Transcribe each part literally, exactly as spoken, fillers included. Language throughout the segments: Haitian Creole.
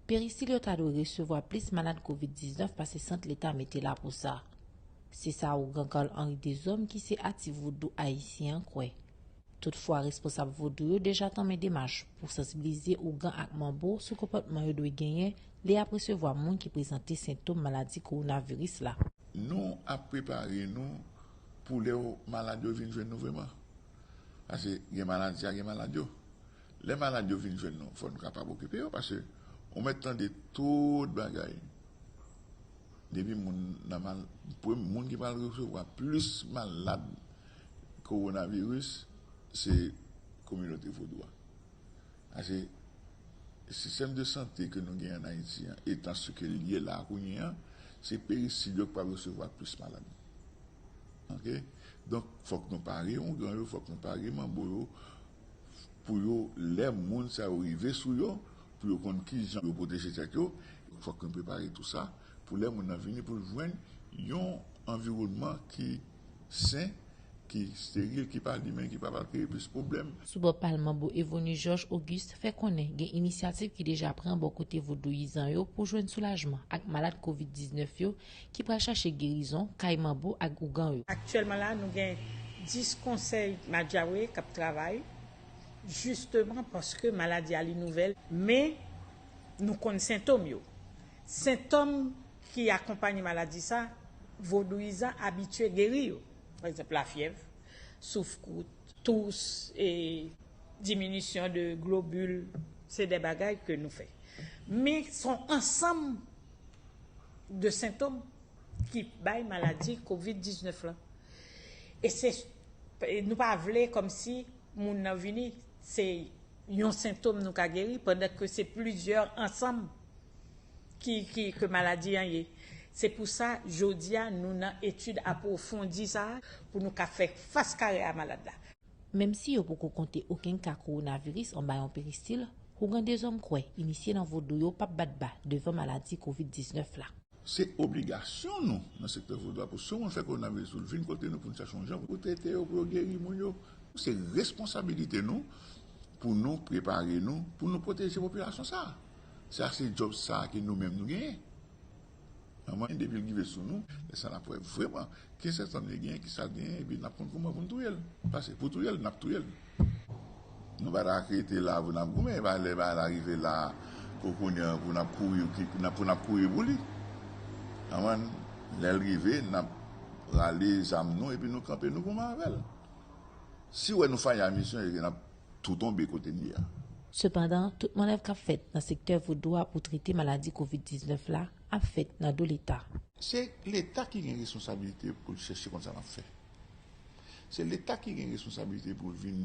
Peristil yo ta dwe resevwa plis malad kovid diznèf pase sant leta mete la pou sa. Se sa ougan Carl Henri Deshommes ki se aktivist vodou ayisyen an kwè. Toutfwa, responsab vodou yo deja tanmen demach pou sansibilize ougan ak manbo sou konpòtman yo dwe genyen lè y ap resevwa moun ki prezante sentòm maladi kowonaviris la. Nou ap prepare nou pou lè malad yo vin jwenn nou vrèman. Paske gen maladi a, gen malad yo. Lè malad yo vin jwenn nou, fò nou kapab okipe yo, paske ou mèt tande tout bagay. Depi moun nan mal, premye moun ki pral resevwa plis malad kowonaviris, se kominote vodou a. Paske sistèm de sante ke nou gen an Ayiti an, etan se ke l ye la kounye an, se peristil yo k pral resevwa plis malad. Ok? Donk, fòk nou pare ougan yo, fòk nou pare manbo yo, pou yo, lè moun sa yo rive sou yo, pou yo konn kijan yo pwoteje tèt yo, fòk nou prepare tou sa, pou lè moun nan vini, pou l jwenn yon anviwònman ki sen, ki steril, ki pa limen, ki pa pral kreye plis pwoblèm. Sou bò pa l, manbo Evony Georges Auguste fè konnen gen inisyativ ki deja pran bò kote vodouyizan yo pou jwenn soulajman ak malad kovid diznèf yo ki pral chache gerizon kay manbo ak ougan yo. Aktyèlman la, nou gen dis konsèy Madjawe k ap travay, jisteman paske maladi a li nouvèl, men nou konn sentòm yo. Sentòm ki akonpanye maladi sa, vodouyizan abitye geri yo. Pa egzanp, lafyèv, souf kout, tous, e diminisyon de globil, se de bagay ke nou fè. Men se yon ansanm de sentòm ki bay maladi kovid diznèf la. E se, nou pa vle kòmsi moun nan vini, se yon sentòm nou ka geri, pandan ke se plizyè ansanm ki, ki, ke maladi an ye. Se pou sa, jodi a, nou nan etid apwofondi sa a, pou nou ka fè fas kare a malad la. Menm si yo poko konte okenn ka kowonaviris anba yon peristil, Ougan Deshommes kwè inisye nan vodou yo p ap bat ba devan maladi kovid diznèf la. Se obligasyon nou nan sektè vodou a pou si yon moun fè kowonaviris ou l vin kote nou pou n chache yon jan pou trete yo, pou yo geri moun yo. Se responsabilite nou pou nou prepare nou, pou nou pwoteje popilasyon sa a. Sa se djòb sa a ke nou menm nou genyen. Anmwen, depi l rive sou nou, lè sa n ap wè vrèman ki sentòm li genyen, ki sa l genyen, epi n ap konn kouman pou n touye l. Paske pou touye l, n ap touye l. Nou pa ta rete la pou n ap goumen, e pa lè bagay la rive la, kokonnen an, pou n ap kouri, pou n ap, pou n ap kouri pou li. Anmwen, lè l rive, n ap rale zam nou, epi nou kanpe, nou goumen avè l. Si w wè nou fayi a misyon, se ke n ap tou tonbe kote n ye a. Sepandan, tout mannèv k ap fèt nan sektè vodou a pou trete maladi kovid diznèf la ap fèt nan do Leta. Se Leta ki gen responsabilite pou l chèche konn sa n ap fè. Se Leta ki gen responsabilite pou l vin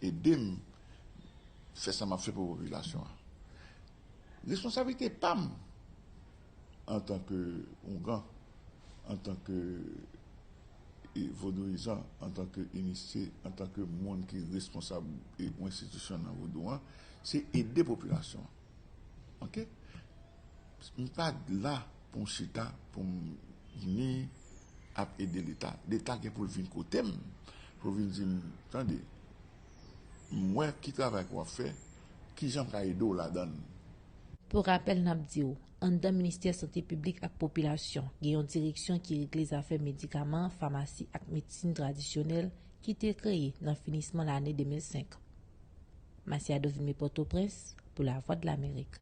ede m fè sa m ap fè pou popilasyon an. Responsablite pa m antanke ougan, antanke e, vodouyizan, antanke inisye, antanke moun ki responsab e, yon enstitisyon nan vodou an, se ede popilasyon an. Ok? M pa la pou m chita, pou m vini ap ede Leta. Leta gen pou l vin kote m, pou l vin di m, tande, m wè ki travay ke w ap fè, kijan m ka ede w ladan l? Pou rapèl, n ap di w, anndan Ministè Sante Piblik ak Popilasyon, gen yon direksyon ki regle zafè medikaman, famasi ak medsin tradisyonèl ki te kreye nan finisman lane de mil senk. Masiado Vilmé, Pòtoprens, pou Lavwadlamerik.